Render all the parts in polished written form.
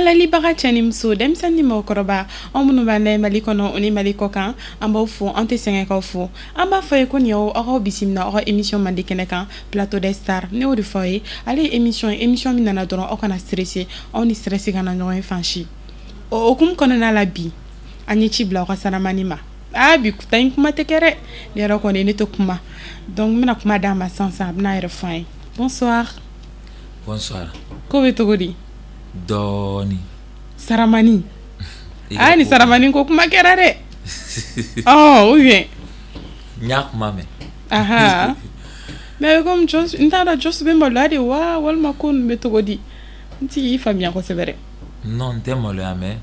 An layɛlibaga cɛ ni muso, denmisɛnnin ni mɔgɔkɔrɔba, anw minnu b'an layɛ Mali kɔnɔ ni Mali kɔ kan, an b'aw fo, an tɛ sɛgɛn k'aw fo. An b'a fɔ ye ko nin y'aw aw bisimila aw ka émission mandi kɛnɛ kan, Plateau des Stars. Ne y'o de fɔ aw ye, ale ye émission ye, émission min nana dɔrɔn aw kana stressé, aw ni stress kana ɲɔgɔn ye fan si. O hukumu kɔnɔna la, bi an ye ci bila aw ka Saramani ma. Aa, bi ta in kuma tɛ kɛ dɛ, ne yɛrɛ kɔni ne tɛ kuma, donc n bɛna kuma d'a ma sisan sisan, a bɛna a yɛrɛ fɔ an ye. Bonsoir. Bonsoir. Ko bɛ cogo di? Dɔɔni. Saramani. Aa, ni Saramani ko kuma kɛra dɛ. Ɔ, ou bien? N y'a kuma mɛn. Ahan, mais comme Jos, n t'a dɔn Jos bɛ maloya de wa, walima ko ninnu bɛ cogo di? N t'i faamuya kosɛbɛ dɛ. Non, n tɛ maloya, mais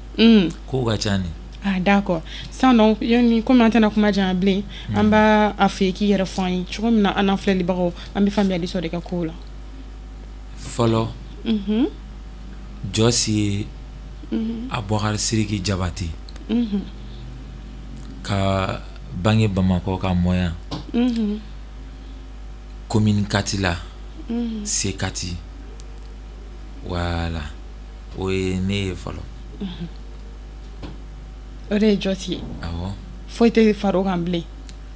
kow ka ca nin. Ah d'accord, sisan nɔ, yani komi an tɛna kuma janya bilen, an b'a a fɛ k'i yɛrɛ fɔ an ye cogo min na an n'an filɛlibagaw an bɛ faamuyali sɔrɔ i ka kow la. Fɔlɔ, Jɔsi ye Abubakari Siriki Jabate, ka bange Bamakɔ, ka mɔ yan, commune 4 la, C4. Voilà, o ye ne ye fɔlɔ. O de ye Jɔsi ye? Awɔ. Foyi tɛ far'o kan bilen?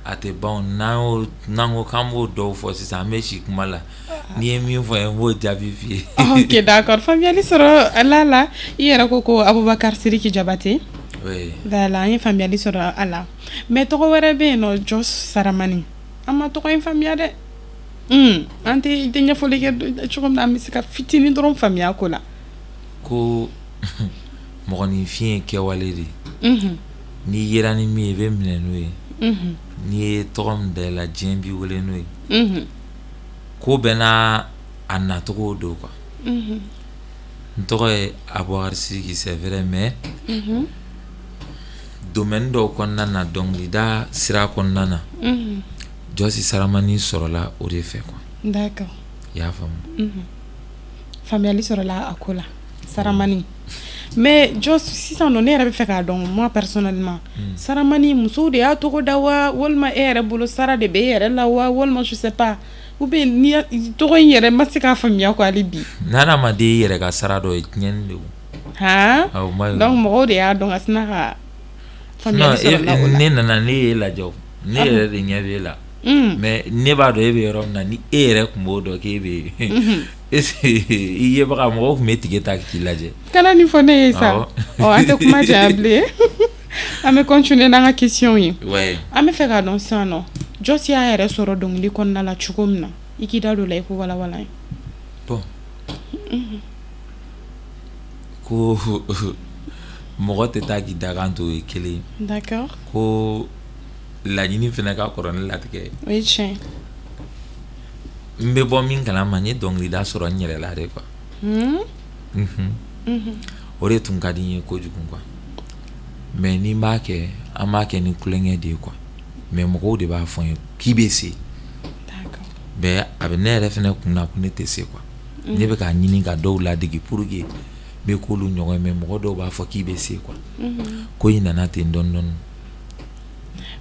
A tɛ ban. N'an n'an ko k'an b'o dɔw fɔ sisan, an bɛ si kuma la. N'i ye min fɔ n ye, n b'o jaabi f'i ye. Ok, d'accord, faamuyali sɔrɔ la la. I yɛrɛ ko ko Abubakari Siriki Jabate. Oui. Voilà, an ye faamuyali sɔrɔ a la, mais tɔgɔ wɛrɛ bɛ yen nɔ, Jos Saramani, an ma tɔgɔ in faamuya dɛ. An tɛ i tɛ ɲɛfɔli kɛ cogo min na an bɛ se ka fitinin dɔrɔn faamuya ko la? Ko mɔgɔninfin ye kɛwale de ye. N'i yera ni min ye, i bɛ minɛ n'o ye. N'i ye tɔgɔ min da i la, diɲɛ b'i wele n'o ye. Ko bɛɛ n'a a nacogo don quoi. N tɔgɔ ye Abubakari Siriki, c'est vrai, mais domaine dɔw kɔnɔna na, dɔnkilida sira kɔnɔna na, Jɔsi Saramani sɔrɔla o de fɛ quoi. I y'a faamu? Faamuyali sɔrɔla a ko la, Saramani. Mais Jos, sisan nɔ, ne yɛrɛ bɛ fɛ k'a dɔn, moi personnellement, Saramani, musow de y'a tɔgɔ da wa, walima e yɛrɛ bolo sara de bɛ e yɛrɛ la wa, walima je sais pas, ou bien ni tɔgɔ in yɛrɛ ma se k'a faamuya quoi hali bi? N'adamaden y'i yɛrɛ ka sara dɔ ye, tiɲɛni de don. Han? Awɔ, ma. Donc mɔgɔw de y'a dɔn ka sina ka non faamuyali sɔrɔ la o la. Ne nana, ne y'e lajɛ o, ne yɛrɛ de ɲɛ b'e la, mais ne b'a dɔn e bɛ yɔrɔ min na. Ni e yɛrɛ tun b'o dɔn k'e bɛ yen, est-ce que i yebaga mɔgɔw tun bɛ tige ta k'i lajɛ? Kana nin fɔ ne ye sa. Awɔ. Ɔ, an tɛ kuma janya bilen, an bɛ continuer n'an ka question ye. An bɛ fɛ k'a dɔn sisan nɔ, Jɔsi y'a yɛrɛ sɔrɔ dɔnkili kɔnɔna la cogo min na, i k'i da don o la, i k'o walawala an ye. Bon, ko mɔgɔ tɛ taa k'i dakan to, o ye kelen ye. Ko laɲini fana ka kɔrɔ ni latigɛ ye. O ye tiɲɛ ye. N bɛ bɔ min kalama, n ye dɔnkilida sɔrɔ n yɛrɛ la de quoi. O de tun ka di n ye kojugu quoi, mais ni n b'a kɛ, an b'a kɛ ni tulonkɛ de ye quoi, mais mɔgɔw de b'a fɔ n ye k'i bɛ se. Mais a bɛ ne yɛrɛ fana kun na ko ne tɛ se quoi. Ne bɛ k'a ɲini ka dɔw ladege pour que n bɛ k'olu ɲɔgɔn ye, mais mɔgɔ dɔw b'a fɔ k'i bɛ se quoi. Ko in nana ten dɔɔni dɔɔni.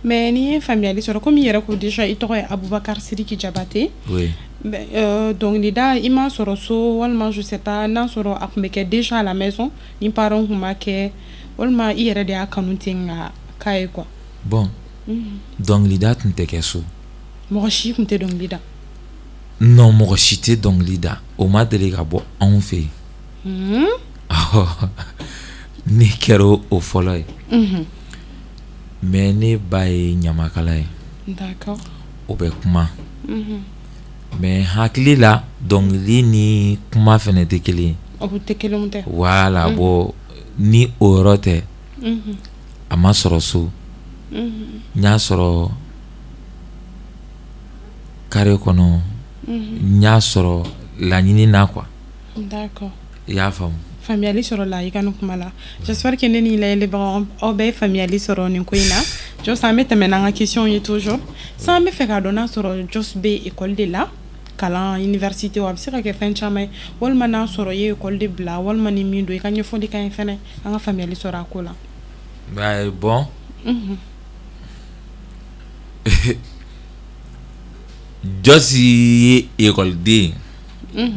Mais n'i ye faamuyali sɔrɔ, komi i yɛrɛ ko déjà i tɔgɔ ye Abubakari Siriki Jabate. Oui. Mais dɔnkilida, i m'a sɔrɔ so, walima je sais pas, n'a sɔrɔ a tun bɛ kɛ déjà à la maison, ni parents tun b'a kɛ, walima i yɛrɛ de y'a kanu ten ka k'a ye quoi? Bon, dɔnkilida tun tɛ kɛ so. Mɔgɔ si tun tɛ dɔnkili da? Non, mɔgɔ si tɛ dɔnkili da, o ma deli ka bɔ anw fɛ yen. Ne kɛra o fɔlɔ ye. Mais ne ba ye ɲamakala ye. O bɛ kuma, mais hakili la, dɔnkili ni kuma fana tɛ kelen ye. O tɛ kelen tɛ. Voilà, bon, ni o yɔrɔ tɛ, a ma sɔrɔ so. N y'a sɔrɔ carré kɔnɔ, n y'a sɔrɔ laɲini na quoi. I y'a faamu? Faamuyali sɔrɔ la i ka nin kuma la. J'espère que ne ni layɛlɛbagaw, aw bɛɛ ye faamuyali sɔrɔ nin ko in na. Jos, an bɛ tɛmɛ n'an ka question ye toujours. Sisan, an bɛ fɛ k'a dɔn n'a sɔrɔ Jos bɛ école de la, kalan université, a bɛ se ka kɛ fɛn caman ye, walima n'a sɔrɔ i ye école de bila, walima ni min don, i ka ɲɛfɔli k'an ye fɛnɛ, an ka faamuyali sɔrɔ a ko la. Bon, Jɔsi ye ekɔliden ye.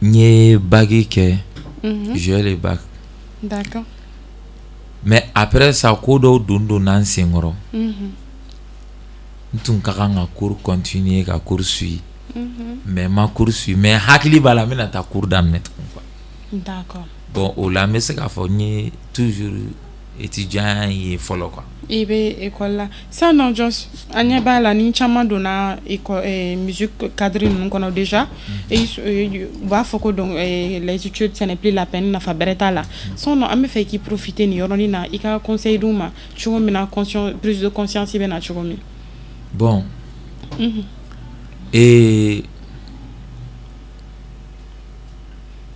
N ye bac kɛ, j'ai eu le bac. Mais après ça, ko dɔw donna n senkɔrɔ. N tun ka kan ka cours continuer, ka cours suivre, mais n ma cours suivre, mais hakili b'a la, n bɛna taa cours daminɛ tugun quoi. Bon, o la n bɛ se k'a fɔ n ye toujours étudiant ye fɔlɔ quoi. I bɛ école la sisan nɔ Jos, an ɲɛ b'a la ni caman donna école musique cadre ninnu kɔnɔ déjà, u b'a fɔ ko donc les études, ce n'est plus la peine, nafa bɛrɛ t'a la. Sisan nɔ, an bɛ fɛ i k'i profiter nin yɔrɔnin na, i ka conseil d'u ma cogo min na, prise de conscience bɛ na cogo min. Bon, ee,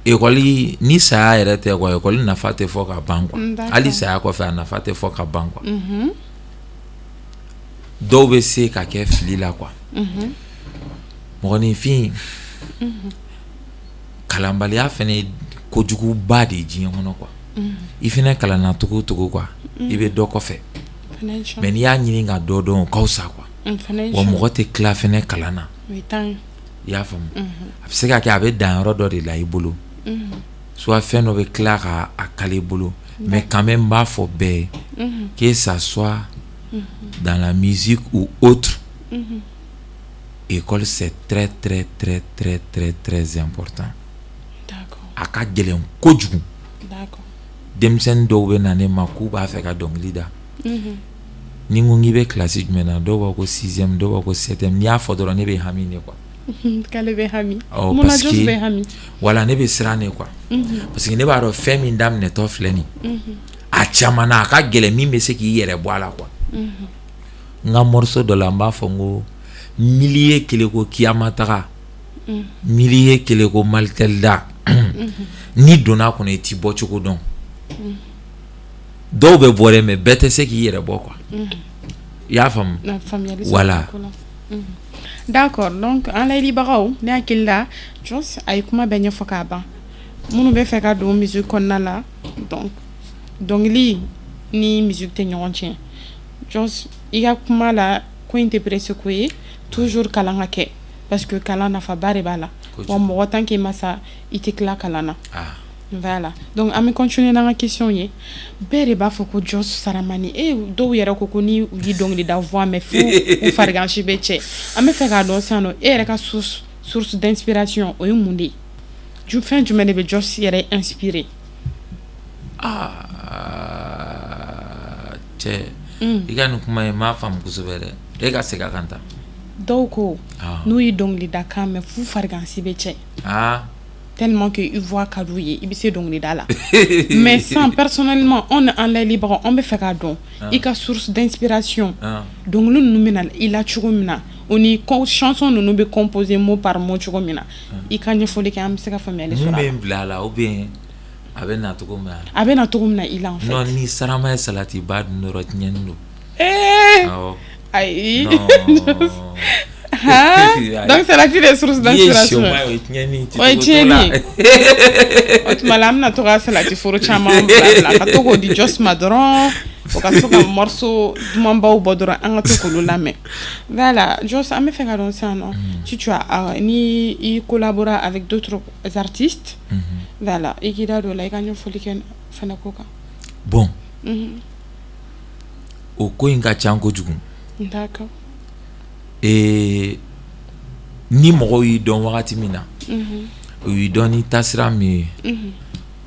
école ni saya yɛrɛ tɛ quoi, école nafa tɛ fɔ ka ban quoi. Hali saya kɔfɛ, a nafa tɛ fɔ ka ban quoi. Dɔw bɛ se ka kɛ fili la quoi. Mɔgɔninfin, kalanbaliya fɛnɛ ye kojuguba de ye diɲɛ kɔnɔ quoi. I fɛnɛ kalanna cogo o cogo quoi, i bɛ dɔ kɔfɛ, mais n'i y'a ɲini ka dɔ dɔn, o ka fisa quoi. Wa mɔgɔ tɛ tila fɛnɛ kalan na. I y'a faamu? A bɛ se ka kɛ a bɛ dan yɔrɔ dɔ de la i bolo, soit fɛn dɔ bɛ tila ka a kala i bolo, mais quand même n b'a fɔ bɛɛ ye, que ça soit dans la musique ou autre, école, c'est très très très très très très important. A ka gɛlɛn kojugu. Denmisɛnnin dɔw bɛ na ne ma k'u b'a fɛ ka dɔnkili da. Ni n ko k'i bɛ kilasi jumɛn na, dɔw b'a fɔ ko sixième, dɔw b'a fɔ ko septième. N'i y'a fɔ dɔrɔn, ne bɛ hami de quoi. K'ale bɛ hami. Ɔ, parce que voilà, ne bɛ siran de quoi, parce que ne b'a dɔn fɛn min daminɛtɔ filɛ nin, a caman na, a ka gɛlɛn min bɛ se k'i yɛrɛ bɔ a la quoi. N ka morceau dɔ la, n b'a fɔ n ko milieu kelen ko kiyama taga, milieu kelen ko Malitel da, n'i donna a kɔnɔ, i t'i bɔ cogo dɔn. Dɔw bɛ bɔ dɛ, mais bɛɛ tɛ se k'i yɛrɛ bɔ quoi. I y'a faamu? Voilà. D'accord. Donc an layɛlibagaw, ne hakili la, Jos a ye kuma bɛɛ ɲɛfɔ k'a ban. Minnu bɛ fɛ ka don musique kɔnɔna la, donc dɔnkili ni musique tɛ ɲɔgɔn tiɲɛ. Jos, i ka kuma la, ko in tɛ pressé ko ye, toujours kalan ka kɛ, parce que kalan nafaba de b'a la. Wa mɔgɔ, tant que i ma sa, i tɛ tila kalan na. Voilà. Donc an bɛ continuer n'an ka question ye. Bɛɛ de b'a fɔ ko Jos Saramani e, dɔw yɛrɛ ko ko ni u ye dɔnkilida voix mɛn, fo u farigansi bɛ cɛ. An bɛ fɛ k'a dɔn sisan nɔ, e yɛrɛ ka source d'inspiration, o ye mun de ye? Fɛn jumɛn de bɛ Jos yɛrɛ inspirer? Aa cɛ, i ka nin kuma in, n m'a faamu kosɛbɛ dɛ. E ka segin a kan tan. Dɔw ko n'u ye dɔnkilida kan mɛn, f'u farigansi bɛ cɛ, tellement que i voix ka d'u ye, i bɛ se dɔnkilida la. Mais sans personnellement, anw ni an layɛlibagaw, an bɛ fɛ k'a dɔn i ka source d'inspiration, dɔnkili ninnu bɛ na i la cogo min na, o ni chanson ninnu bɛ composer mot par mot cogo min na, i ka ɲɛfɔli kɛ, an bɛ se ka faamuyali sɔrɔ. Mun bɛ n bila a la, ou bien a bɛ na cogo min na? A bɛ na cogo min na i la, en fait. Non, ni Sarama ye salati ba dun dɔrɔn, tiɲɛni don. Ee, ayi. Donc salati de source d'inspiration. N'i ye sɛma ye, o ye tiɲɛni. O ye tiɲɛni ye. O tuma la, an bɛna to ka salati foro caman bila ka to k'o di Jos ma dɔrɔn, o ka to ka morceau dumanbaw bɔ dɔrɔn, an ka to k'olu lamɛn. Voilà. Jos, an bɛ fɛ ka dɔn sisan nɔ, si tu as ni i collabores avec d'autres artistes, voilà, i k'i da don o la, i ka ɲɛfɔli kɛ fɛnɛ ko kan. Bon, o ko in ka ca kojugu. Ee, ni mɔgɔw y'i dɔn wagati min na, u y'i dɔn ni taasira min ye,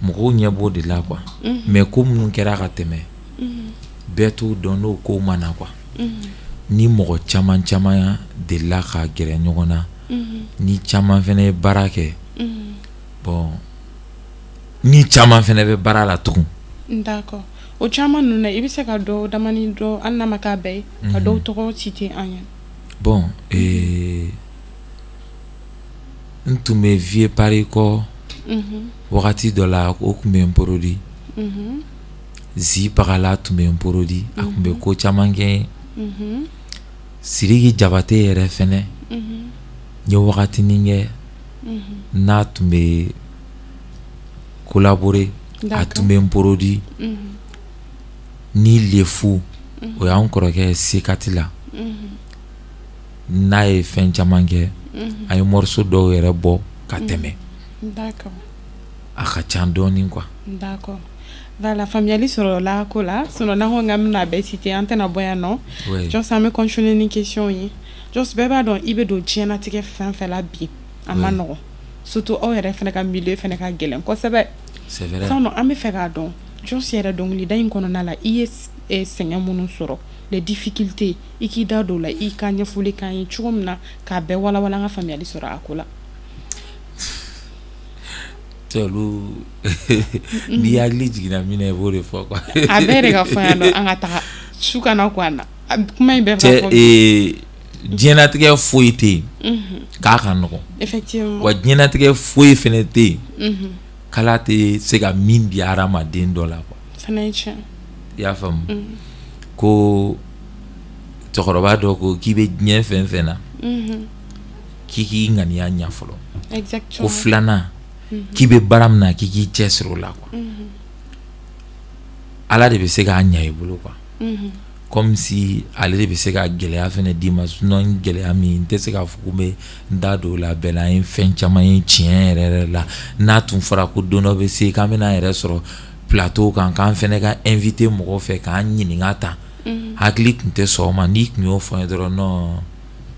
mɔgɔw ɲɛ b'o de la quoi. Mais ko minnu kɛra ka tɛmɛ, bɛɛ t'o dɔn, n'o kow ma na quoi. Ni mɔgɔ caman caman delila ka gɛrɛ ɲɔgɔn na, ni caman fɛnɛ ye baara kɛ, bon, ni caman fɛnɛ bɛ baara la tugun. D'accord. O caman ninnu na, i bɛ se ka dɔ damani dɔ, hali n'a ma k'a bɛɛ ye, ka dɔw tɔgɔ citer an ye? Bon, ee, n tun bɛ Vieux Paris kɔ wagati dɔ la, o tun bɛ n produit. Zi Bagala tun bɛ n produit, a tun bɛ ko caman kɛ. Sidiki Jabate yɛrɛ fɛnɛ, n ye wagatinin kɛ n'a tun bɛ collaborer, a tun bɛ n produit. Ni Lefu, o y'an kɔrɔkɛ Sekati la, n'a ye fɛn caman kɛ, a ye morceau dɔw yɛrɛ bɔ ka tɛmɛ. D'accord. A ka ca dɔɔnin quoi. D'accord. Voilà, faamuyali sɔrɔla ko la, sinon n'an ko k'an bɛna a bɛɛ citer, an tɛna bɔ yan nɔ. Oui. Jos, an bɛ continuer ni question ye. Jos, bɛɛ b'a dɔn i bɛ don diɲɛlatigɛ fɛn fɛn la bi, a ma nɔgɔn. Surtout aw yɛrɛ fana ka milieu fana ka gɛlɛn kosɛbɛ. C'est vrai. Sisan nɔ, an bɛ fɛ k'a dɔn, Jos yɛrɛ, dɔnkilida in kɔnɔna la, i ye sɛgɛn minnu sɔrɔ, les difficultés, i k'i da don o la, i ka ɲɛfɔli k'an ye cogo min na k'a bɛɛ walawala, an ka faamuyali sɔrɔ a ko la. Cɛ, olu, n'i hakili jiginna min na, i b'o de fɔ quoi. A bɛɛ de ka fɔ yan nɔ, an ka taga su kana ko an na, kuma in bɛɛ ka Cɛ, fɔ. Diɲɛlatigɛ foyi tɛ yen k'a ka nɔgɔn. Effectivement. Wa diɲɛlatigɛ foyi fɛnɛ tɛ yen k'ala tɛ se ka min di hadamaden dɔ la quoi. Fana ye tiɲɛ. I y'a faamu, ko cɛkɔrɔba dɔ ko k'i bɛ diɲɛ fɛn fɛn na, k'i k'i ŋaniya ɲa fɔlɔ. Ko filanan, k'i bɛ baara min na, k'i k'i cɛ siri o la quoi. Ala de bɛ se k'a ɲa i bolo quoi. Comme si ale de bɛ se ka gɛlɛya fɛnɛ d'i ma. Sinon gɛlɛya min, n tɛ se k'a fɔ ko n bɛ n da don o la bɛɛ la. An ye fɛn caman ye tiɲɛ yɛrɛ yɛrɛ la. N'a tun fɔra ko don dɔ bɛ se k'an bɛna an yɛrɛ sɔrɔ plateau kan, k'an fɛnɛ ka invité mɔgɔw fɛ k'an ɲininka tan, hakili tun tɛ sɔn o ma. N'i tun y'o fɔ n ye dɔrɔn, non,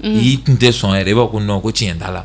i tun tɛ sɔn yɛrɛ, i b'a fɔ ko non, ko tiɲɛ t'a la.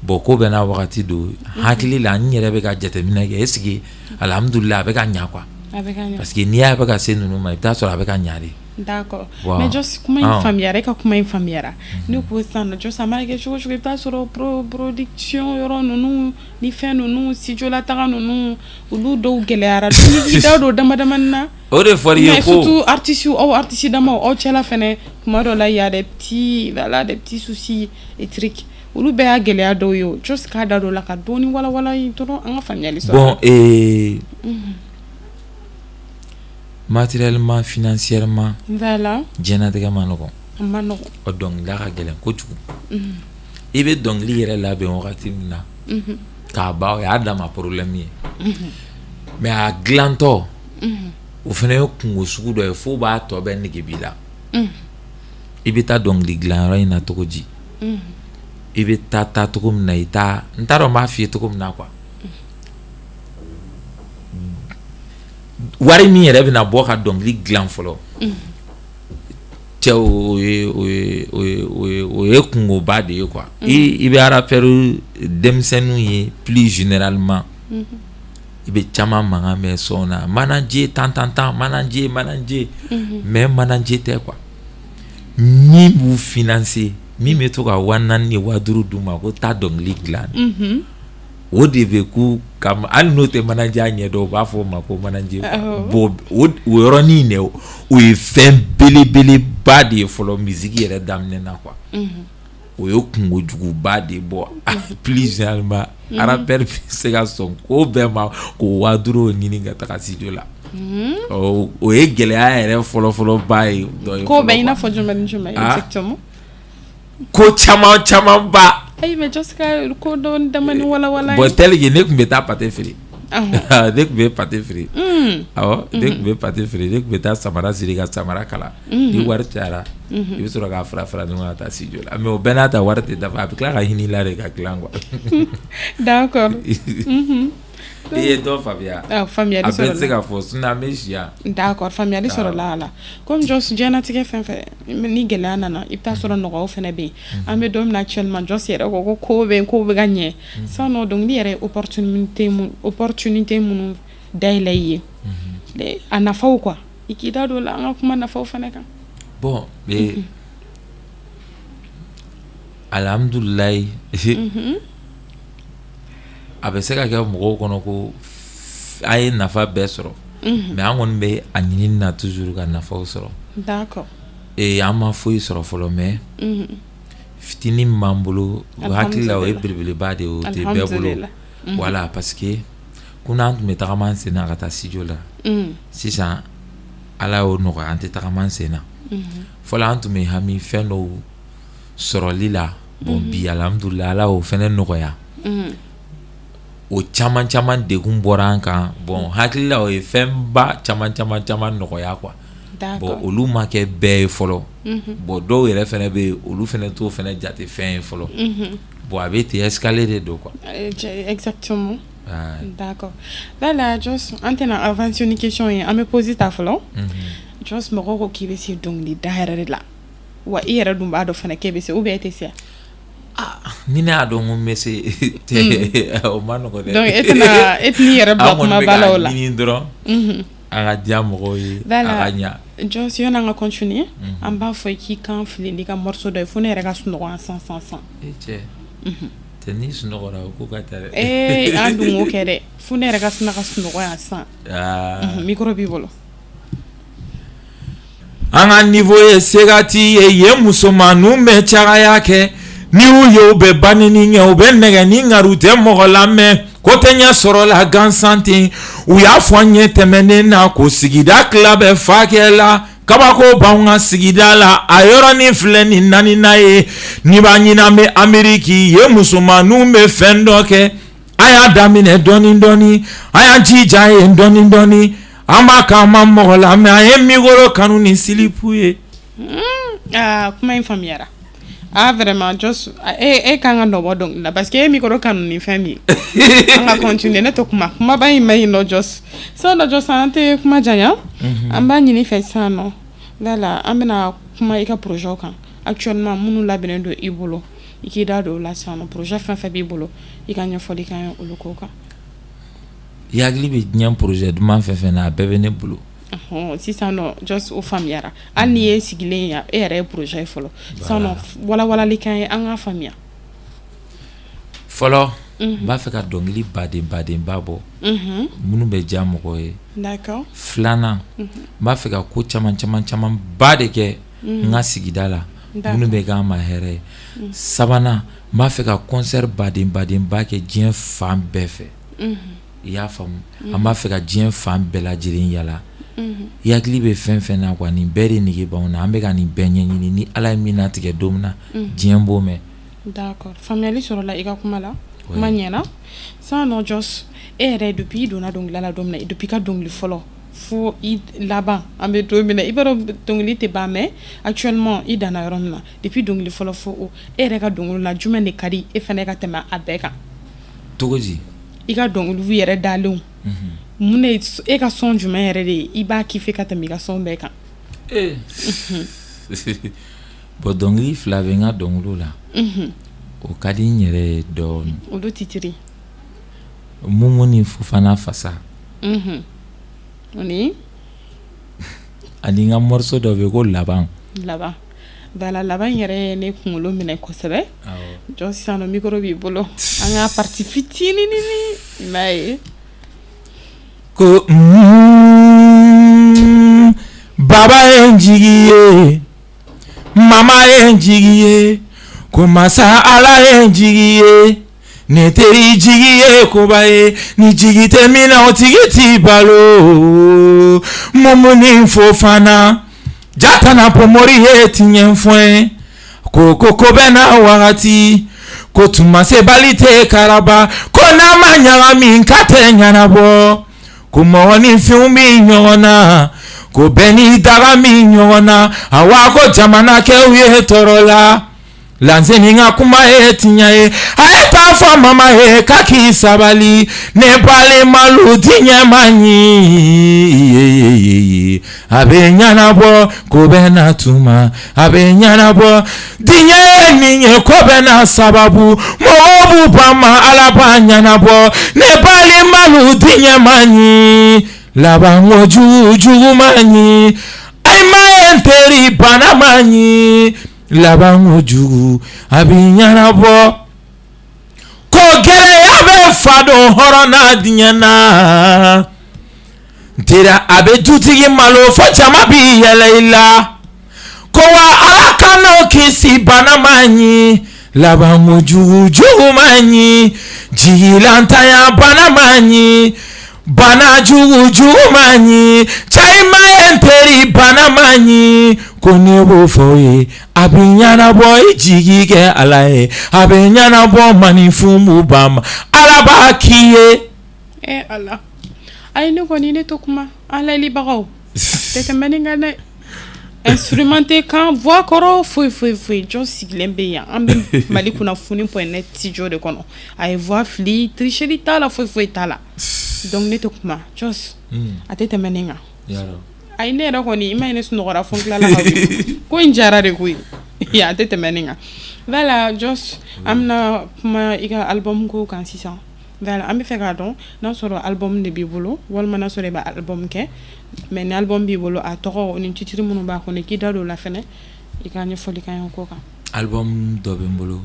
Bon, ko bɛɛ n'a wagati don. Hakili la, n yɛrɛ bɛ ka jateminɛ kɛ, est ce que alhamdulillah, a bɛ ka ɲa quoi. A bɛ ka ɲa. Parce que n'i y'a bɛ ka se ninnu ma, i bɛ taa sɔrɔ a bɛ ka ɲa de. D'accord. Wow. Mais Jos, kuma in faamuyara, e ka kuma in faamuyara. Ne ko sisan nɔ, Jos, a mana kɛ cogo cogo, i bɛ taa sɔrɔ production yɔrɔ ninnu ni fɛn ninnu, studio la taga ninnu, olu dɔw gɛlɛyara. Donc i k'i da don dama damani na. O de fɔra i ye Mais ko surtout artistes, aw artistes damaw, aw cɛla fɛnɛ, kuma dɔ la, il y a des petits, voilà, des petits soucis et trucs. Olu bɛɛ y'a gɛlɛya dɔw ye o. Jos k'a da don o la ka dɔɔni walawala yen dɔrɔn, an ka faamuyali sɔrɔ. Bon, matériellement, financièrement, diɲɛlatigɛ ma nɔgɔn. A ma nɔgɔn. Wa dɔnkilida ka gɛlɛn kojugu. I bɛ dɔnkili yɛrɛ labɛn wagati min na k'a ban, o y'a dama problème ye. Mais a dilantɔ, o fana ye kungo sugu dɔ ye f'o b'a tɔ bɛɛ nege b'i la. I bɛ taa dɔnkili dilanyɔrɔ in na cogo di? I bɛ taa taa cogo min na, i t'a, n t'a dɔn n b'a f'i ye cogo min na quoi. Wari min yɛrɛ bɛna bɔ ka dɔnkili dilan fɔlɔ, cɛ, o ye o ye o ye o ye o ye kungoba de ye quoi. I bɛ rappeur denmisɛnninw ye, plus généralement, i bɛ caman mankan mɛn son na, manager tan tan tan, manager, manager. Mais manager tɛ quoi. Min b'u financer, min bɛ to ka 4000 ni 5000 d'u ma ko taa dɔnkili dilan, o de bɛ k'u ka, hali n'o tɛ manager ɲɛ dɔn, u b'a fɔ o ma ko manager. Bon, o yɔrɔnin in dɛ, o ye fɛn belebeleba de ye fɔlɔ musique yɛrɛ daminɛ na quoi. O ye kungojuguba de ye. Bon, plus généralement, rappeur bɛ se ka sɔn ko bɛɛ ma k'o 5000 ɲini ka taga studio la. O ye gɛlɛya yɛrɛ fɔlɔfɔlɔba ye dɔ ye. Ko fɔlɔ bɛɛ, i n'a quoi. fɔ jumɛn ni jumɛn exactement? Ko caman camanba. Ayi, mais Jos ka ko dɔ damani walawala. Bon, tel que ne tun bɛ taa pâté feere, ne tun bɛ pâté feere, awɔ, ne tun bɛ pâté feere, ne tun bɛ taa samara siri ka samara kala. Ni wari cayara, i bɛ sɔrɔ k'a fara fara ɲɔgɔn kan ka taa studio la. Mais o bɛɛ n'a ta, wari tɛ dafa, a bɛ tila ka hinɛ i la de ka dilan quoi. I ye dɔ faamuya? Ah, faamuyali A bɛɛ tɛ se sɔrɔla. ka fɔ, sinon an bɛ si yan. D'accord, faamuyali sɔrɔla a la. Comme Jos, diɲɛlatigɛ fɛn fɛn ni gɛlɛya nana, i bɛ taa sɔrɔ nɔgɔyaw fɛnɛ bɛ yen. An bɛ don min na actuellement, Jos yɛrɛ ko ko ko bɛ yen, ko bɛ ka ɲɛ. Sisan nɔ, dɔnkili yɛrɛ ye opportunité minnu dayɛlɛ i ye, a nafaw quoi, i k'i da don o la, an ka kuma nafaw fɛnɛ kan. Bon, alhamdulilayi, a bɛ se ka kɛ mɔgɔw kɔnɔ ko an ye nafa bɛɛ sɔrɔ, mais an kɔni bɛ a ɲini na toujours ka nafaw sɔrɔ. An ma foyi sɔrɔ fɔlɔ, mais fitinin min b'an bolo, o hakili la, o ye belebeleba de ye, o tɛ bɛɛ bolo. Voilà, parce que kunun an tun bɛ tagama an sen na ka taa studio la. Sisan Ala y'o nɔgɔya, an tɛ tagama an sen na. Fɔlɔ an tun bɛ hami fɛn dɔw sɔrɔli la. Bon, bi alhamdulillah, Ala y'o fɛnɛ nɔgɔya. O caman caman degun bɔra an kan. Bon, hakili la, o ye fɛnba caman caman caman nɔgɔya quoi. Bon, olu ma kɛ bɛɛ ye fɔlɔ. Bon, dɔw yɛrɛ fɛnɛ bɛ yen, olu fɛnɛ t'o fɛnɛ jate fɛn ye fɔlɔ. Bon, a bɛ ten, escalier de don quoi. Exactement. D'accord. Voilà, Jos, an tɛna avancer ni question ye, an bɛ pause ta fɔlɔ. Jos, mɔgɔw ko k'i bɛ se dɔnkili da yɛrɛ de la, wa i yɛrɛ dun b'a dɔn fana k'e bɛ se, ou bien e tɛ se? Ah, ni ne y'a dɔn ko n bɛ se, o ma nɔgɔn dɛ. Donc e tɛna, e tɛn'i yɛrɛ bila kumaba la o la. An kɔni bɛ k'a ɲini dɔrɔn a ka diya mɔgɔw ye, a ka ɲa. Jos, yanni an ka continuer, an b'a fɔ k'i kan fili n'i ka morceau dɔ ye fo ne yɛrɛ ka sunɔgɔ yan san san san. E cɛ, cɛ, n'i sunɔgɔra, o ko ka ca dɛ. Ee, an dun k'o kɛ dɛ, fo ne yɛrɛ ka sina ka sunɔgɔ yan san. Micro b'i bolo. An ka niveau ye segati ye yen, musomanninw bɛ cagaya kɛ, ni y'u ye u bɛ banni kɛ, u bɛ nɛgɛ ni nka u tɛ mɔgɔ lamɛn, ko tɛ ɲɛ sɔrɔ la gansan ten. U y'a fɔ an ye tɛmɛnen na ko sigida tila bɛ fakɛ la, kabako b'anw ka sigida la, a yɔrɔnin filɛ nin naaninan ye. N'i b'a ɲini, an bɛ Ameriki ye, musomanninw bɛ fɛn dɔ kɛ. An y'a daminɛ dɔɔni dɔɔni, an y'an jija yen dɔɔni dɔɔni, an b'a k'an ma mɔgɔ la mɛ, an ye micro kanu ni slip ye. Aa, kuma in faamuyara. Ah, vraiment, Jos, e kan ka nɔ bɔ dɔnkili la, parce que e ye micro kanu ni fɛn min ye. An ka continuer, ne tɛ kuma kumaba in ma ɲi nɔ. Jos, sisan nɔ, Jos, an tɛ kuma janya, an b'a ɲini fɛ sisan nɔ. Voilà, an bɛna kuma i ka projet kan actuellement, minnu labɛnnen don i bolo, i k'i da don o la sisan nɔ. Projet fɛn fɛn b'i bolo, i ka ɲɛfɔli k'an ye olu ko kan. I hakili bɛ diɲɛ projet duman fɛn fɛn na, a bɛɛ bɛ ne bolo. Sisan nɔ, Jos, o faamuyara. Hali n'i ye sigilen ye, e yɛrɛ ye projet ye fɔlɔ. Sisan nɔ, walawalali k'an ye, an k'a faamuya. Fɔlɔ, n b'a fɛ ka dɔnkili baden badenba bɔ minnu bɛ diya mɔgɔw ye. Filanan, n b'a fɛ ka ko caman caman caman ba de kɛ n ka sigida la minnu bɛ k'an ma hɛrɛ ye. Sabanan, n b'a fɛ ka concert baden badenba kɛ diɲɛ fan bɛɛ fɛ. I y'a faamu? An b'a fɛ ka diɲɛ fan bɛɛ lajɛlen yala. I hakili bɛ fɛn fɛn na quoi, nin bɛɛ de nege b'anw na, an bɛ ka nin bɛɛ ɲɛɲini. Ni Ala ye min latigɛ don min na, diɲɛ b'o mɛn. D'accord, faamuyali sɔrɔla i ka kuma la, kuma ɲɛna. Sisan nɔ, Jos, e yɛrɛ, depuis i donna dɔnkilida la don min na, depuis i ka dɔnkili fɔlɔ fo i laban, an bɛ don min na, i b'a dɔn dɔnkili tɛ ban, mais actuellement i danna yɔrɔ min na, depuis dɔnkili fɔlɔ fo o, e yɛrɛ ka dɔnkili la, jumɛn de ka di e fana ka tɛmɛ a bɛɛ kan? Cogo di? I ka dɔnkiliw yɛrɛ dalenw, mun de, e ka son jumɛn yɛrɛ de ye i b'a kiffer ka tɛmɛ i ka son bɛɛ kan? Ee, bon, dɔnkili fila bɛ n ka dɔnkiliw la, o ka di n yɛrɛ ye dɔɔnin. Olu titre? Mumu ni Fofana Fasa. O ni? Ani n ka morceau dɔ bɛ yen ko Laban. Laban, voilà, laban yɛrɛ ye ne kunkolo minɛ kosɛbɛ. Jɔ sisan nɔ, micro b'i bolo, an ka partie fitinin i m'a ye. Ko baba ye n jigi ye, mama ye n jigi ye, ko masa Ala ye n jigi ye, ne teri jigi ye koba ye, ni jigi tɛ min na, o tigi t'i balo. Mumu ni Fofana jatana pomori ye tiɲɛ fɔ ye, ko ko ko bɛ na wagati, ko tuma sebali tɛ karaba, ko n'a ma ɲagami k'a tɛ ɲɛnabɔ, ko mɔgɔninfinw bɛ ɲɔgɔn na, ko bɛɛ n'i daga min ɲɔgɔn na, awa ko jamanakɛw ye tɔɔrɔ la. Lanseni ka kuma ye tiɲɛ ye, a ye taa fɔ mama ye k'a k'i sabali, ne balimalu, diɲɛ man ɲi, a bɛ ɲɛnabɔ, ko bɛ na tuma, a bɛ ɲɛnabɔ, diɲɛ ye nin ye, ko bɛ na sababu, mɔgɔw b'u ban ma, Ala b'a ɲɛnabɔ, ne balimalu, diɲɛ man ɲi, labanko jugu jugu man ɲi, ayi ma ye n teri, bana man ɲi, labanko jugu a bɛ ɲɛnabɔ, ko gɛlɛya bɛ fa don hɔrɔn na diɲɛ na, n teri, a bɛ dutigi malo fo jama bi yɛlɛ i la, ko wa Ala ka n'o kisi, bana man ɲi, labanko jugu jugu man ɲi, jigilantanya bana man ɲi, bana jugu jugu man ɲi, cɛ ma ye n teri, bana man ɲi, ko ne b'o fɔ ye, a bɛ ɲɛnabɔ, i jigi kɛ Ala ye, a bɛ ɲɛnabɔ, maninfin b'u ban ma, Ala b'a k'i ye. E Ala, ayi, ne kɔni ne to kuma an layɛlibagaw tɛ tɛmɛ nin kan dɛ. Instrument tɛ kan voix kɔrɔ, foyi foyi foyi. Jos sigilen bɛ yan, an bɛ Mali kunnafoni.net studio de kɔnɔ. A ye voix fili, tricherie t'a la, foyi foyi t'a la. Donc ne tɛ kuma, Jos, a tɛ tɛmɛ nin kan. Ayi, ne yɛrɛ kɔni, i ma ye, ne sunɔgɔra fo n tilala ka wuli. Ko in jara de koyi, a tɛ tɛmɛ nin kan. Voilà Jos, an bɛna kuma i ka album ko kan sisan. Voilà, an bɛ fɛ k'a dɔn n'a sɔrɔ album de b'i bolo, walima n'a sɔrɔ i bɛ album kɛ. Mais ni album b'i bolo, a tɔgɔ ni titre minnu b'a kɔnɔ, k'i da don o la fɛnɛ, i ka ɲɛfɔli k'an ye o ko kan. Album dɔ bɛ n bolo.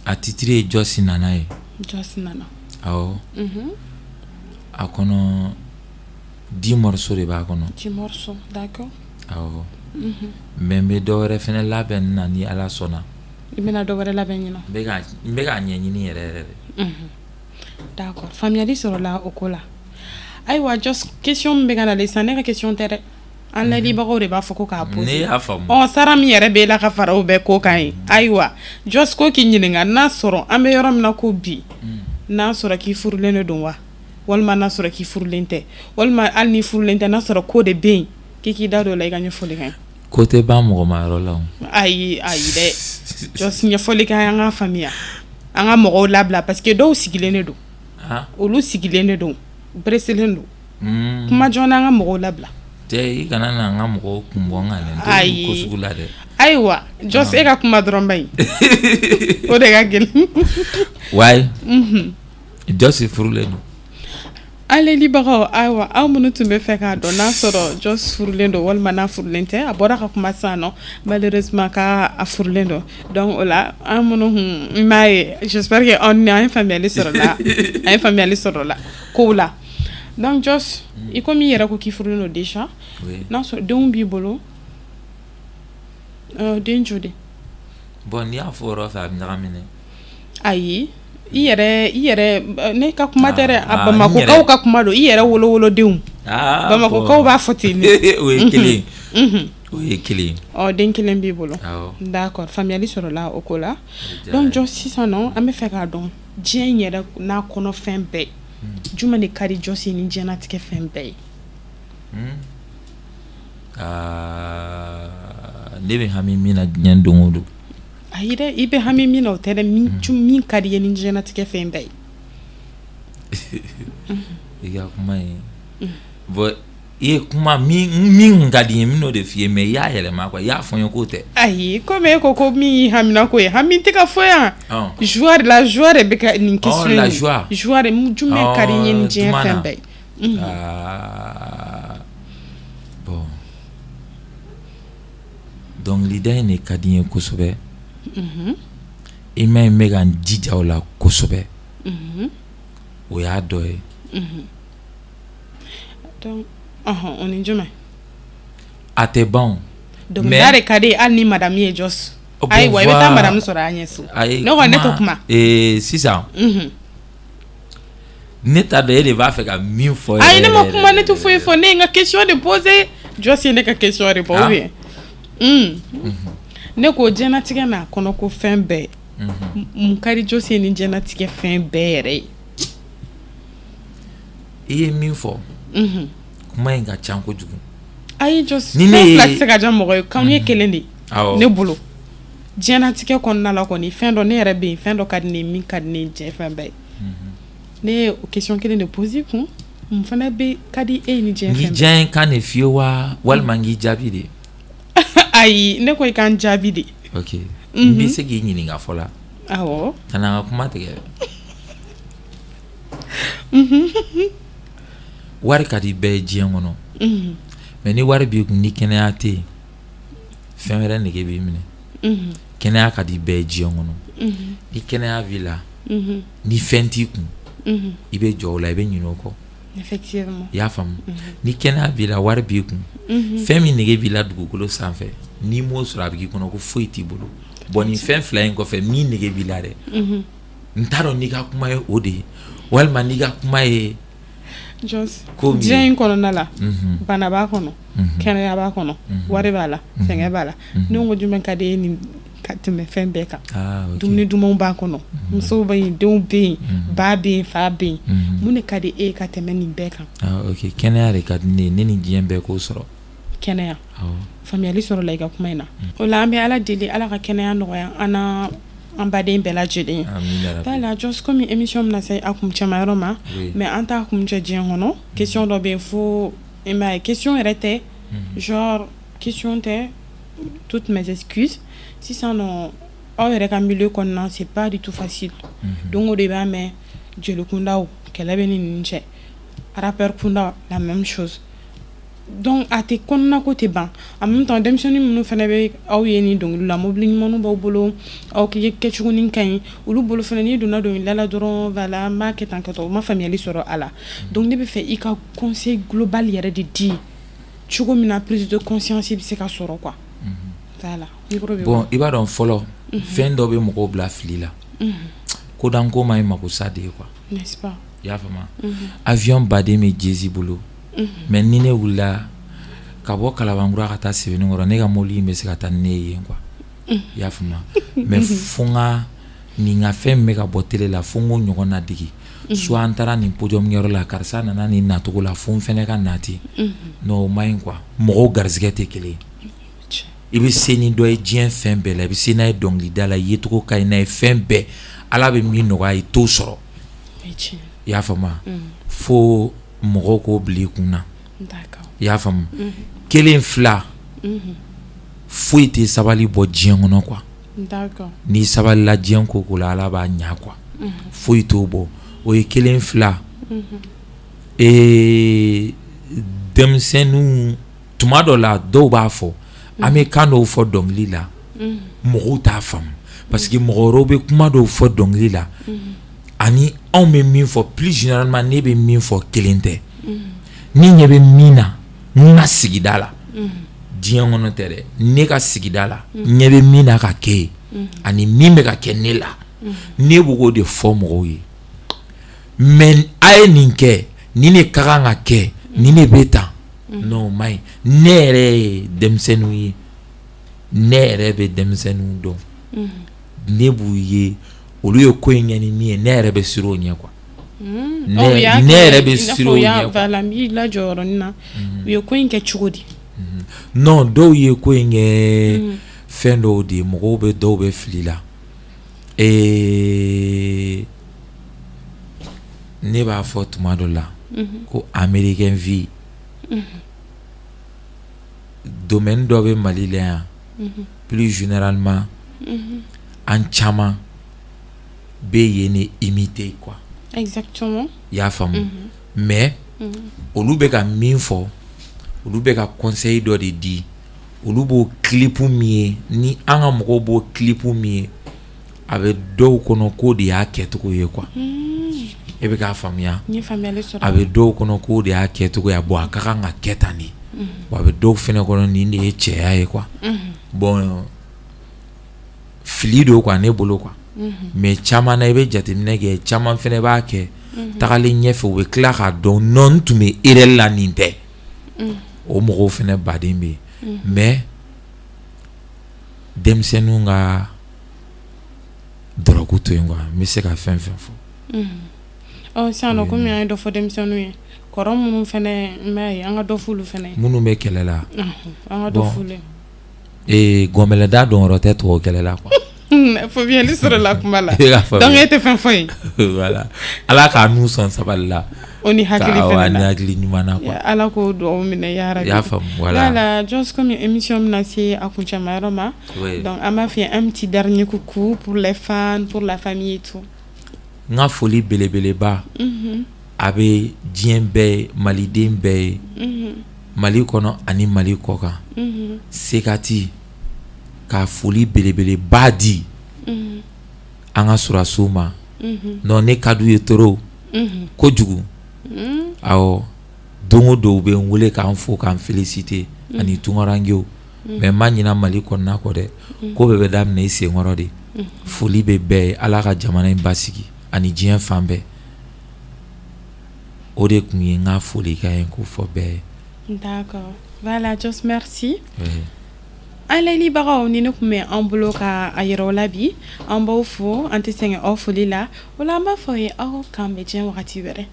A titre ye Jos nana ye. Jos nana. Awɔ. A kɔnɔ, 10 morceaux de b'a kɔnɔ. 10 morceaux, d'accord. Awɔ. Mais n bɛ dɔ wɛrɛ fɛnɛ labɛn na ni Ala sɔnna. I bɛna dɔ wɛrɛ labɛn ɲinan? N bɛ k'a ɲɛɲini yɛrɛ yɛrɛ de. D'accord, faamuyali sɔrɔla o ko la. Ayiwa Jos, question min bɛ ka nalen sisan, ne ka question tɛ dɛ, an layɛlibagaw de b'a fɔ ko k'a poser. Ne y'a faamu. Ɔ, sara min yɛrɛ b'e la ka fara o bɛɛ ko kan ye. Ayiwa Jos, ko k'i ɲininka n'a sɔrɔ an bɛ yɔrɔ min na ko bi, n'a sɔrɔ k'i furulen de don wa, walima n'a sɔrɔ k'i furulen tɛ, walima hali ni furulen tɛ, n'a sɔrɔ ko de bɛ yen, k'i k'i da don o la, i ka ɲɛfɔli kɛ. Ko tɛ ban mɔgɔ ma yɔrɔ la o. Ayi ayi dɛ Jos, ɲɛfɔli kɛ, an ka faamuya, an ka mɔgɔw labila, parce que dɔw sigilen de don, olu sigilen de don, pressélen don. Kuma joona, an ka mɔgɔw labila. Cɛ, i kana na an ka mɔgɔw kun bɔ n kan dɛ, n tɛ ko sugu la dɛ. Ayiwa Jos, e ka kuma dɔrɔn ba ɲi, o de ka gɛlɛn. Wayi, Jos furulen don. An layɛlibagaw, ayiwa, aw minnu tun bɛ fɛ k'a dɔn n'a sɔrɔ Jos furulen don walima n'a furulen tɛ, a bɔra ka kuma sisan nɔ, malheureusement k'a furulen don. Donc o la, an minnu kun m'a ye, j'espère que an ye faamuyali sɔrɔ la, an ye faamuyali sɔrɔ la kow la. Donc Jos, i komi i yɛrɛ ko k'i furulen don déjà, n'a sɔrɔ denw b'i bolo, den joli? Bon, n'i y'a fɔ o yɔrɔ fɛ, a bɛ ɲagami dɛ. Ayi, i yɛrɛ, ne ka kuma tɛ dɛ, a Bamakɔkaw ka kuma don, i yɛrɛ wolowolodenw. Bamakɔkaw b'a fɔ ten. O ye kelen, o ye kelen. Ɔ, den kelen b'i bolo. D'accord, faamuyali sɔrɔla o ko la. Donc Jos, sisan nɔ, an bɛ fɛ k'a dɔn diɲɛ in yɛrɛ n'a kɔnɔ fɛn bɛɛ, jumɛn de ka di Jos ye ni diɲɛlatigɛ fɛn bɛɛ ye? Aa, ne bɛ hami min na diɲɛ don o don. Ayi dɛ, i bɛ hami min na, o tɛ dɛ, min ka di i ye ni diɲɛlatigɛ fɛn bɛɛ ye. I ka kuma in, bon, i ye kuma min ka di n ye, n bɛn'o de f'i ye, mais i y'a yɛlɛma quoi, i y'a fɔ n ye k'o tɛ. Ayi, komi e ko ko min y'i hamina ko ye, hami tɛ ka fɔ yan. Joie, la joie de bɛ ka nin question in. La joie. Joie de, jumɛn ka di n ye ni diɲɛ fɛn bɛɛ ye? Aa, bon, dɔnkilida in de ka di n ye kosɛbɛ. I m'a ye, n bɛ ka n jija o la kosɛbɛ. O y'a dɔ ye. Donc, o ni jumɛn? A tɛ ban o. Dɔnkilida de ka di hali ni madame ye, Jos. Ayiwa, i bɛ taa madame sɔrɔ an ɲɛ so. Ne kɔni, ne tɛ kuma. Sisan ne t'a dɔn e de b'a fɛ ka min fɔ. Ayi, ne ma kuma, ne tɛ foyi fɔ, ne ye n ka question de poser. Jos ye ne ka question de bɔ ou bien ne ko diɲɛlatigɛ n'a kɔnɔ ko fɛn bɛɛ, mun ka di Jos ye ni diɲɛlatigɛ fɛn bɛɛ yɛrɛ ye? I ye min fɔ, kuma in ka ca kojugu. Ayi Jos, fɛn fila tɛ se ka diya mɔgɔ ye, kanu ye kelen de ye ne bolo diɲɛlatigɛ kɔnɔna la kɔni. Fɛn dɔ ne yɛrɛ bɛ yen, fɛn dɔ ka di ne ye, min ka di ne ye diɲɛ fɛn bɛɛ ye, ne ye o question kelen de poser kun, mun fana bɛ ka di e ye ni diɲɛ fɛn bɛɛ ye? N k'i diya kan de f'i ye wa, walima n k'i jaabi de? Ayi, ne ko i k'an jaabi de. Ok, n bɛ se k'i ɲininka fɔlɔ la. Awɔ. Ka na n ka kuma tigɛ. Wari ka di bɛɛ ye diɲɛ kɔnɔ, mais ni wari b'i kun, ni kɛnɛya tɛ yen, fɛn wɛrɛ nege b'i minɛ. Kɛnɛya ka di bɛɛ ye diɲɛ kɔnɔ. Ni kɛnɛya b'i la, ni fɛn t'i kun, i bɛ jɔ o la, i bɛ ɲinɛ o kɔ. Effectivement. I y'a faamu? Ni kɛnɛya b'i la, wari b'i kun, fɛn min nege b'i la dugukolo sanfɛ, n'i m'o sɔrɔ, a bɛ k'i kɔnɔ ko foyi t'i bolo. Bon, nin fɛn fila in kɔfɛ, min nege b'i la dɛ, n t'a dɔn n'i ka kuma ye o de ye, walima n'i ka kuma ye. Jos, diɲɛ in kɔnɔna la, bana b'a kɔnɔ, kɛnɛya b'a kɔnɔ, wari b'a la, sɛgɛn b'a la. Ne ko jumɛn ka di e ni ka tɛmɛ fɛn bɛɛ kan? Dumuni dumanw b'a kɔnɔ, musow bɛ yen, denw bɛ yen, ba bɛ yen, fa bɛ yen. Mun de ka di e ye ka tɛmɛ nin bɛɛ kan? Kɛnɛya de ka di ne ye, ne ni diɲɛ bɛɛ k'o sɔrɔ. Kɛnɛya. Faamuyali sɔrɔla i ka kuma in na. O la an bɛ Ala deli, Ala ka kɛnɛya nɔgɔya an na, an baden bɛɛ lajɛlen ye. Voilà Jos, komi émission bɛna se a kuncɛma yɔrɔ ma, mais an t'a kuncɛ diɲɛ kɔnɔ. Question dɔ bɛ yen fo i m'a ye, question yɛrɛ tɛ, genre question tɛ, toutes mes excuses. Sisan nɔ, aw yɛrɛ ka milieu kɔnɔna, c'est pas du tout facile. Don o don i b'a mɛn, jelikundaw kɛlɛ bɛ ni ninnu cɛ, rappeur kunda, la même chose. Donc a tɛ kɔnɔna ko tɛ ban. En même temps, denmisɛnnin minnu fana bɛ aw ye nin dɔnkili la, mobili ɲumanw b'aw bolo, aw kɛcogo ka ɲi olu bolo fana. N'i donna dɔnkilida la dɔrɔn, voilà, n b'a kɛ tan, kɛ tan, u ma faamuyali sɔrɔ a la. Donc ne bɛ fɛ i ka conseil global yɛrɛ de di, cogo min na prise de conscience bɛ se ka sɔrɔ quoi. Voilà, micro b'i bolo. Bon, i b'a dɔn, fɔlɔ, fɛn dɔ bɛ mɔgɔw bila fili la. Kodanko ma ɲi, makosa de ye quoi. N'est-ce pas? I y'a faamu? Avion baden bɛ Jay-Z bolo, mais ni ne wulila ka bɔ Kalabankura ka taa Sebenikɔrɔ, ne ka mobili in bɛ se ka taa ni ne ye yen quoi. I y'a faamu? Mais fo n ka nin ka fɛn min bɛ ka bɔ télé la, fo n k'o ɲɔgɔn ladege. Soit an taara nin podium yɔrɔ la, karisa nana nin nacogo la, fo n fɛnɛ ka na ten. Non, o ma ɲi quoi. Mɔgɔw garisɛgɛ tɛ kelen ye. I bɛ se ni dɔ ye diɲɛ fɛn bɛɛ la, i bɛ se n'a ye dɔnkilida la, i yecogo ka ɲi n'a ye, fɛn bɛɛ. Ala bɛ min nɔgɔya i t'o sɔrɔ. I y'a faamu? Fo mɔgɔw k'o bila i kun na. I y'a faamu? Kelen, fila, foyi tɛ sabali bɔ diɲɛ kɔnɔ quoi. N'i sabalila diɲɛ ko ko la, Ala b'a ɲa quoi. Foyi t'o bɔ. O ye kelen, fila. Denmisɛnninw, tuma dɔ la, dɔw b'a fɔ an bɛ kan dɔw fɔ dɔnkili la, mɔgɔw t'a faamu, parce que mɔgɔ wɛrɛw bɛ kuma dɔw fɔ dɔnkili la, ani anw bɛ min fɔ, plus généralement ne bɛ min fɔ, kelen tɛ. Ni ɲɛ bɛ min na n ka sigida la, diɲɛ kɔnɔ tɛ dɛ, ne ka sigida la, ɲɛ bɛ min na ka kɛ yen, ani min bɛ ka kɛ ne la, ne b'o de fɔ mɔgɔw ye. Mais a ye nin kɛ, nin de ka kan ka kɛ, nin de bɛ tan, non, o ma ɲi. Ne yɛrɛ ye denmisɛnninw ye, ne yɛrɛ bɛ denmisɛnninw dɔn, ne b'u ye, olu ye ko in kɛ ni min ye, ne yɛrɛ bɛ siran o ɲɛ quoi. Ne yɛrɛ bɛ siran o ɲɛ quoi. Voilà, n b'i lajɔ yɔrɔnin na. U ye ko in kɛ cogo di? Non, dɔw ye ko in kɛ fɛn dɔw de ye, mɔgɔw bɛ, dɔw bɛ fili la. Ne b'a fɔ tuma dɔ la ko américain vie, domaine dɔ bɛ Mali la yan, plus généralement an caman bɛ yen de imiter quoi. Exactement. I y'a faamu? Mais olu bɛ ka min fɔ, olu bɛ ka conseil dɔ de di. Olu b'o clip min ye, ni an ka mɔgɔw b'o clip min ye, a bɛ dɔw kɔnɔ k'o de y'a kɛcogo ye quoi. E bɛ k'a faamuya? N ye faamuyali sɔrɔ. A bɛ dɔw kɔnɔ k'o de y'a kɛcogo ye. Bon, a ka kan ka kɛ tan de. Bon, a bɛ dɔw fɛnɛ kɔnɔ nin de ye cɛya ye quoi. Bon, fili don quoi, ne bolo quoi. Mais caman na, i bɛ jateminɛ kɛ, caman fɛnɛ b'a kɛ, tagalen ɲɛfɛ, u bɛ tila k'a dɔn, non, n tun bɛ erreur la, nin tɛ. O mɔgɔw fɛnɛ baden bɛ yen. Mais denmisɛnninw ka dɔrɔgu to yen quoi, n bɛ se ka fɛn fɛn fɔ. Ɔ, sisan nɔ, komi an ye dɔ fɔ denmisɛnninw ye, kɔrɔ minnu fɛnɛ, n b'a ye, an ka dɔ f'olu fɛnɛ ye. Minnu bɛ kɛlɛ la? An ka dɔ f'olu ye. Gɔnbɛlɛda dɔnyɔrɔ tɛ tubabu kɛlɛ la quoi. Faamuyali sɔrɔla kuma la. Donc e tɛ fɛn fɔ yen. Voilà, Ala k'a n'u sɔn sabali la. O ni hakili fɛnɛ la, ni hakili ɲuman na quoi. Ala k'o dugawu minɛ ya rabi. I y'a faamu? Voilà. Voilà Jos, komi émission bɛna se a kuncɛma yɔrɔ ma, donc an b'a fɛ un petit dernier coucou pour les fans, pour la famille et tout. N ka foli belebeleba a bɛ diɲɛ bɛɛ ye, maliden bɛɛ ye, Mali kɔnɔ ani Mali kɔ kan. Sekati ka foli belebeleba di an ka sɔrɔdasiw ma. Non, ne ka d'u ye trop kojugu. Awɔ, don o don u bɛ n wele k'an fo, k'an féliciter, ani tunkarankew. Mais n ma ɲinɛ Mali kɔnɔna kɔ dɛ. Ko bɛɛ bɛ daminɛ i senkɔrɔ de. Foli bɛ bɛɛ ye. Ala ka jamana in basigi ani diɲɛ fan bɛɛ. O de tun ye n ka folikan ye k'o fɔ bɛɛ ye. D'accord. Voilà, Jos, merci. Oui. An layɛlibagaw, ni ne tun bɛ an bolo ka a yira aw la bi, an b'aw fo, an tɛ sɛgɛn aw foli la. O la, an b'a fɔ aw ye, aw k'an bɛn diɲɛ wagati wɛrɛ.